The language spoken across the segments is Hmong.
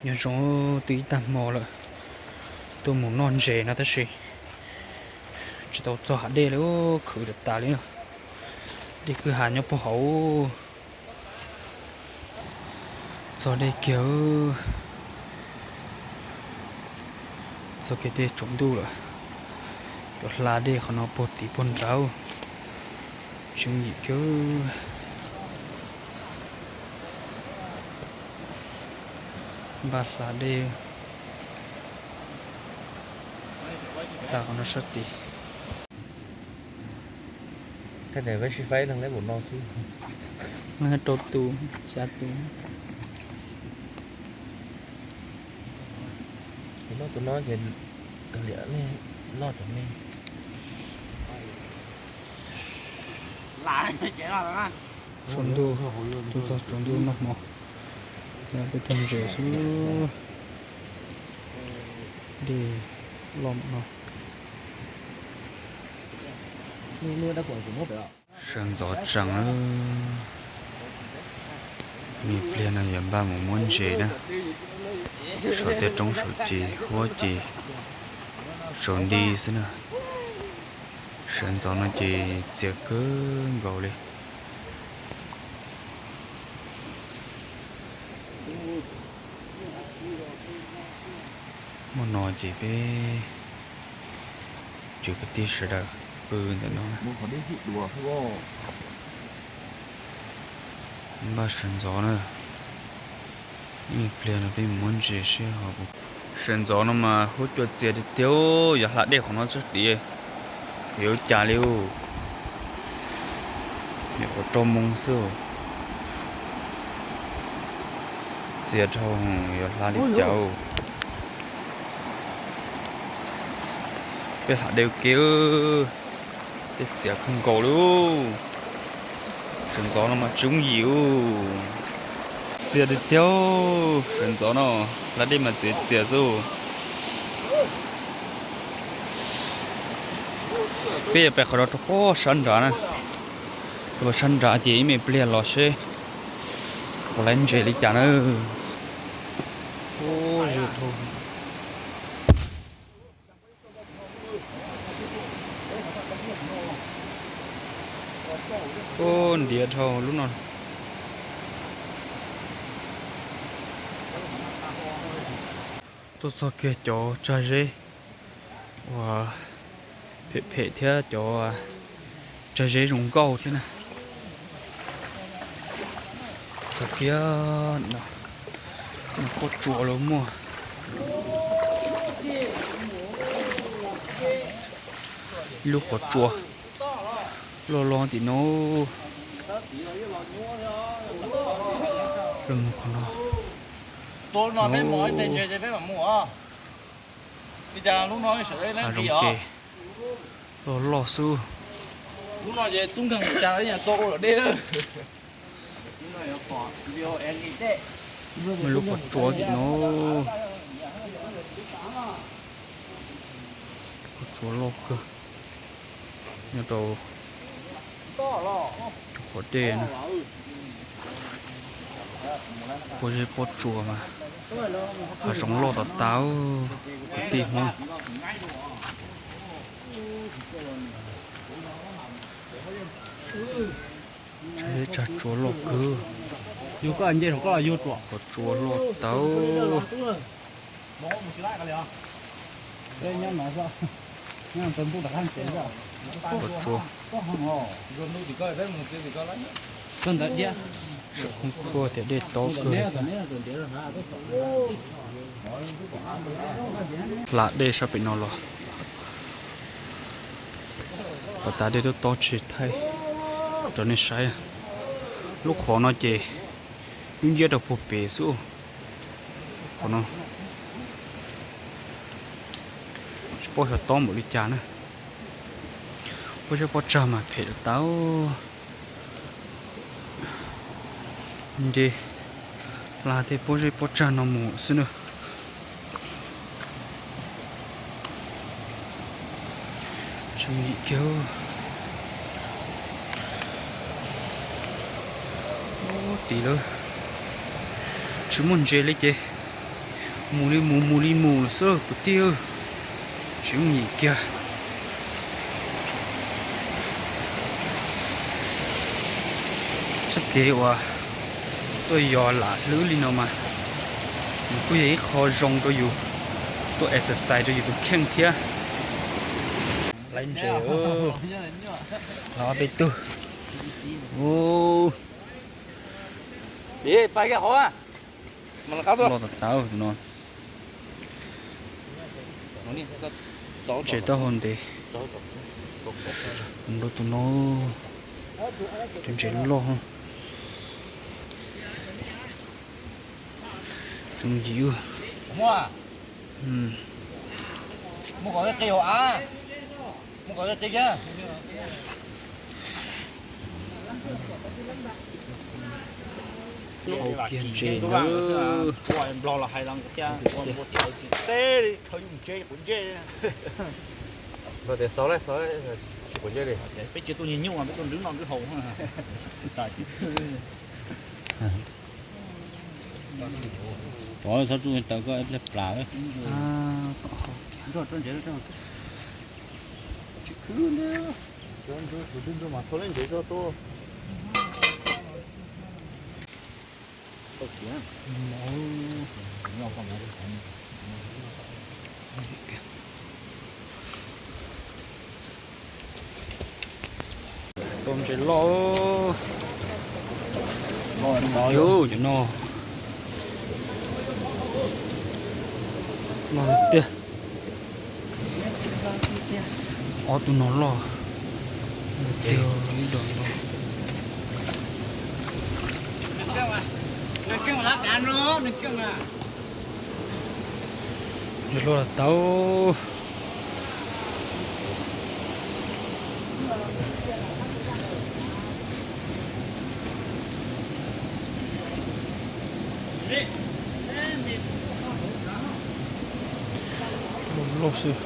Nyob zoo, twb ib tag hmo lawm, tuaj mus noj ntses no tab sis tsis tau txog hav dej li, khwv tas tas li. Dej kwj ha nyob puag hauv. Txog dej kiag, txog kiag dej tsaus ntuj lawm. Cov hla dej qhov no puag tid puag nrad, tseem yim kiag. Npaj hla dej, hla qhov no sab tid. Tej ntawd peb sib faib leeg lawm no xwb. Rau tus, xya tus. Tus no, tus no ces kawg liam nej noj cov me. Tsaus ntuj, tuaj txog tsaus ntuj noj hmo, peb tuaj ntses xwb. Dej loj no. Sawv ntxov tsees lawm. Me pliag no yuav npaj mus muab ntses na. Saum tej roob saum ces huab ces tsaus nti xwb na. Sawv ntxov no ces txias kawg nkaus li. Hmo no ces peb cov kwv tij sawv daws pw ntawm no. Npaj sawv ntxov na. Ib me pliag no peb mus muab ntses seb ho. Sawv ntxov no mas huab cua txias tiag tiag, yuav hla dej qhov no txog tid, yuav ua cas li. Nyuam qhuav rau moo xwb, txias dhau, yuav hla li cas. Peb hla dej ua ke, dej txias kawg nkaus li. Sawv ntxov no mas tsis yooj yim. Txias tiag tiag, sawv ntxov no hla dej mas txias txias xwb. Peb yuav pem qhov no rau puag sab nrad na. Rau puag sab nrad ces ib me pliag los seb puas laib ntses li cas na. Ub, ntiav dhau lub no. Tuaj txog kiag cov tsag zeb uas phem phem thiab cov tsag zeb zoo nkauj thiab na. Txog kiag no, pob tsuas los muaj. Ib lub qhov tsua loj loj tim no. Los mus qhov no. Hav zoov ke, loj loj xwb. Muaj lub qhov tsua tim no. Qhov tsua loj kawg, nyob rau qhov dej na. Pob zeb pob tsuas mas hav zoov loj tas tas, kwv tij Hmoob. Tsag zeb tsag tsuas loj kawg. Qhov tsua loj tau. Qhov tsua. Txog ntawd thiab. Saum khoob khuab tias dej tob kawg li. Hla dej sab pem no los pas tas dej twb tob tsis thaij rau nej saib. Lub qhov no ces ncib ncib rau puag pem xwb. Qhov no tsis paub xyov tob npaum li cas na. Pob zeb pob tsag mas phem tas. Nce hla tej pob zeb pob tsag no mus xwb na. Tseem yim kiag. Ub, tid lawm, tsis muaj ntses li ces Mus li mus, mus li mus lawm xwb kwv tij, tsis yooj yim kiag. Txoj kev uas tuaj yos lam hlwb li no mas nws kuj yog ib qho zoo rau yus tuaj exercise rau yus tus kheej thiab. Laiv ntses, los ob peb tug. Loj tas tas no. Ntses taub hau ntev. Nrau tus no, cov ntses loj. Tsoom yim. Hau kiag ntses ntawd. Peb tsis tuaj nyiag nyuj, peb tuaj nrwv noj nrwv haus. Pov txhob tsuj taws koj ib pliag plas. Tau ntses loj. Yus cov no loj tiag. Ob tug no loj tiag, ib dos loj. Ntses loj tas tas. Loj loj xwb.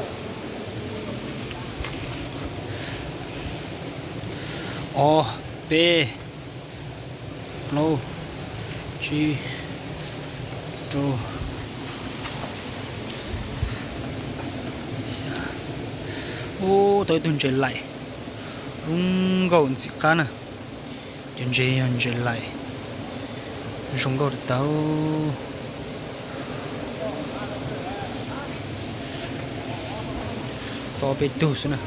Ob, peb, plaub, tsib, rau, xya. Ub, tau ib tug ntses laim zoo nkauj ntxim qab na. Cov ntses yog ntses laim zoo nkauj tas tas. Tau peb tug xwb na.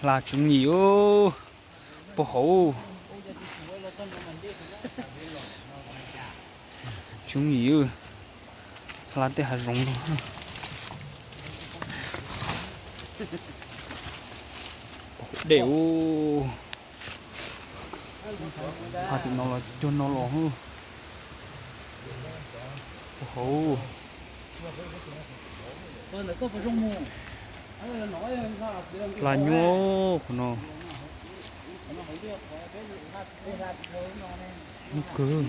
Hla tsoom nyim ub, puag hauv. Tsoom nyim, hla tej hav zoov no. Puag hauv dej ub. Hla tim no los cuag no los. Puag hauv. Hla nyuaj qhov no. Hnub kawg.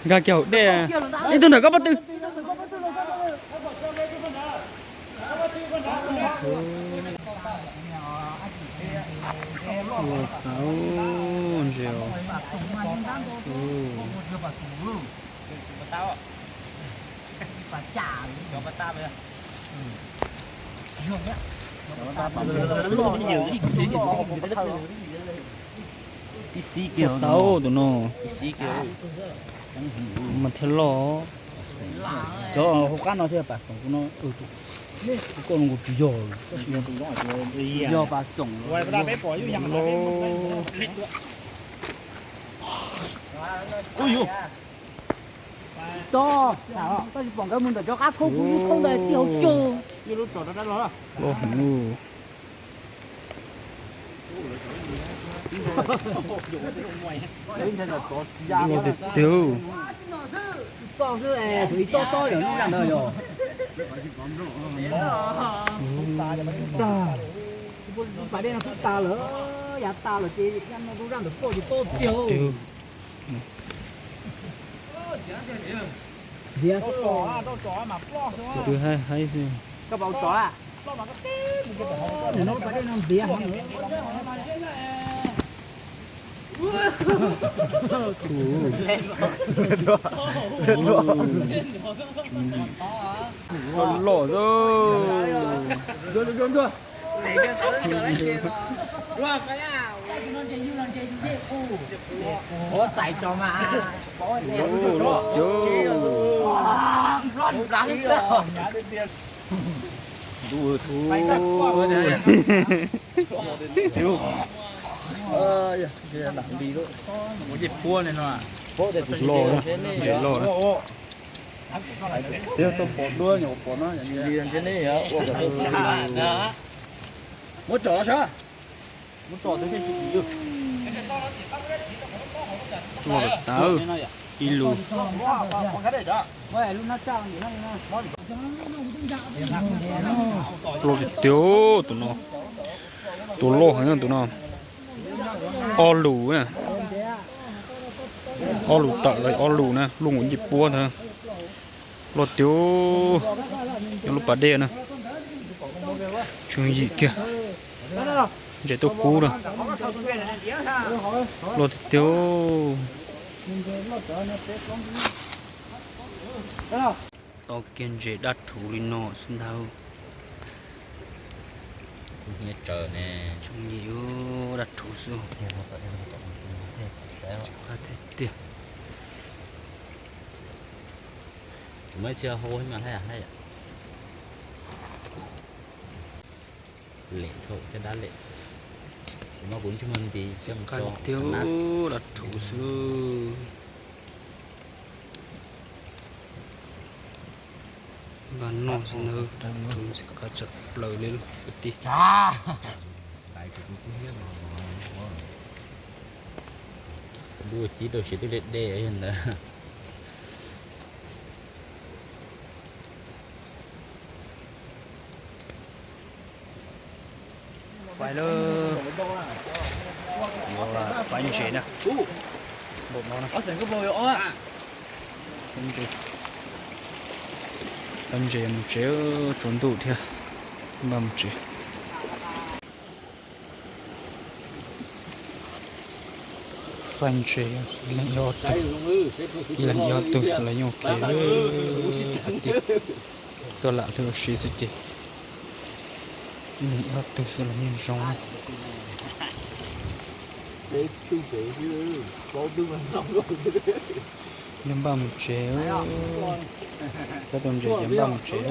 Nkag kiag hauv dej. Ib tug ntawm koj pob tw. Ua tau ntses os. Ua tau tus no. Mas thiaj loj. Cov hauv qab no thiaj pas xoom, kuv no, kuv koj no kuv tsis yog. Yog pas xoom los. Tsis tau, tsis pom nkawd mus ntawm cov qab khoob, kuv lub khoob ntawd txij hauv tsuag. Loj heev. Loj tiag tiag. Ib toj xwb es tus ib toj tob yom, lub zaj ntawd yom. Pas dej no xub tas lawm, yav tas lawm ces lub zaj ntawd tob ces tob tiag. Ntiav xwb. Twb haib haib xwb. Koj pas ua tsov a? Nim no pas dej no ntiav heev. Loj xwb. Loj, loj. Muab tso sav. Tuaj lawm tawv ib lus. Loj tiag tiag tus no. Tus loj heev tus no. Ob lus na. Ob lus tawm los ob lus na, lub nkaus ncej puab ntag. Loj tiag. Nyob lub pas dej na. Tswv yim kiag. Ntses tuaj kub na. Loj tiag tiag. Tau kiag ntses dab rhuv li no xwb ntag. Tswv yim dab rhuv xwb. Qab tiag tiag. Lem dhau thiab dab lem. Kuv mas kuv tsis muaj nti. Xiv qab tiag, dab rhuv xwb. Npaj noj xwb ntag, dab rhuv xiv qab tshaj plaws li kwv tij. Ntuj, cib tau siav twb deb deb ntawd. Faib lawm, yuav faib ntses na. Npaum no na. Faib ntses, faib ntses mus tsev, tsaus ntuj thiab, npaj mus tsev. Faib ntses, leej ib ob tug, leej ib ob tug xwb los yeej ok. Tuaj lam hlwb ua si xwb ces leej ib ob tug xwb los yeej zoo. Yog npaj mus tsev, faib tau ntses ces npaj mus tsev.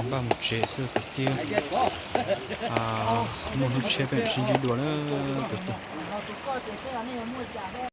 Npaj mus tsev xwb kwv tij. Muaj hnub tshiab peb mam sib ntsib dua na kwv tij.